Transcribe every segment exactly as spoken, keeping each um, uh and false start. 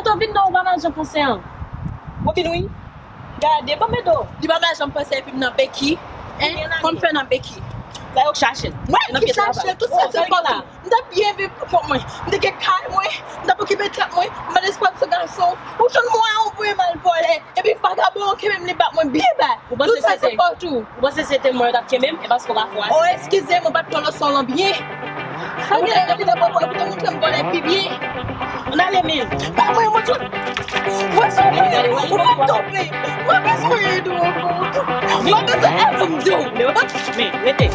Ou vin nan ou pa mal jan panse an. Ou vin wi. Gade, ban m ede w. Li pa mal jan panse epi m nan beki. Hein? Kòm fè nan beki. Sa yo k chache l. Mwen ki chache tout sa se kòm. M t ap byen viv pou kont mwen. M te gen kay mwen. M t ap okipe tèt mwen. M pa t espwa m se gason. Ou jwenn mwen an, ou voye m al vòlè. Epi vagabon an kenbe m, li bat mwen byen ba. Tout sa se fòt ou. Ou panse se te mwen yo t ap kenbe m? E paske w pa fwa. Oh, eskize m, ou pa t pran leson lan byen. Ou te, ou te, ou te montre m vòlè pi byen. Ann ale, men. Ba mwen, mwen, mwen. Mwen sou mwen, ou pa t tonbe. Mwen bezwen ede w ankò. Mwen bezwen èd pou m di w. Men, rete.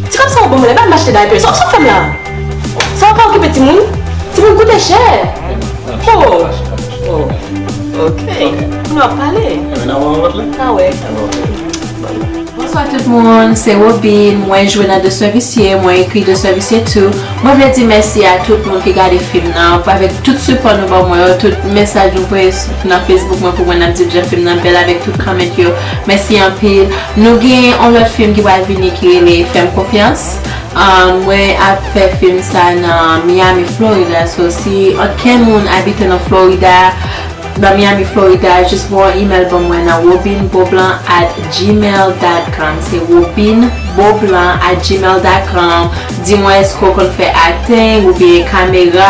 Ti kòb sa w ban mwen la, e pa m achte diaper. Sa w fè m la? Sa w pa okipe timoun? Timoun koute chè. Oh. Oh. Ok. Nou ap pale. Ebyen, n a wè yon lòt lè. N a wè. Bonswa tout moun, se Robin. Mwen jwe nan The Service Here, mwen ekri The Service Here two. Mwen vle di mèsi a tout moun ki gade fim nan, avèk tout sipò nou ban mwen yo, tout mesaj nou voye s-, nan Facebook mwen pou mwen, n ap di jan fim nan bèl avèk tout comment yo. Mèsi anpil. Nou gen yon lòt fim ki pral vini ki rele Fè m konfyans. Um, mwen ap fè fim sa nan Miami, Florida. So, si ankenn moun abite nan Florida, nan Miami, Florida, jis voye yon email ban mwen nan robinbeaublanc at gmail dot com. Se robinbeaublanc at gmail dot com. Di mwen èske w konn fè acting oubyen kamera,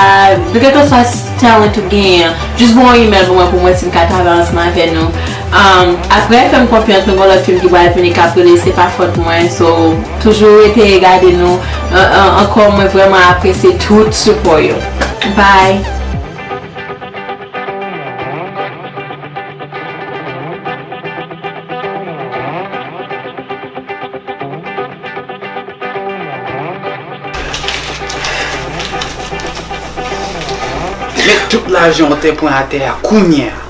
de kèlkeswa s-, talent ou genyen. Jis voye yon email ban mwen pou mwen si m ka travay ansanm avè nou. Um, apre Fè m konfyans, nou gen yon lòt fim ki pral vini k ap rele Se pa fòt mwen. So, toujou rete gade nou. An-, an-, ankò, mwen vrèman apresye tout sipò yo. Bye! Met tout lajan w te pran atè a kounye a.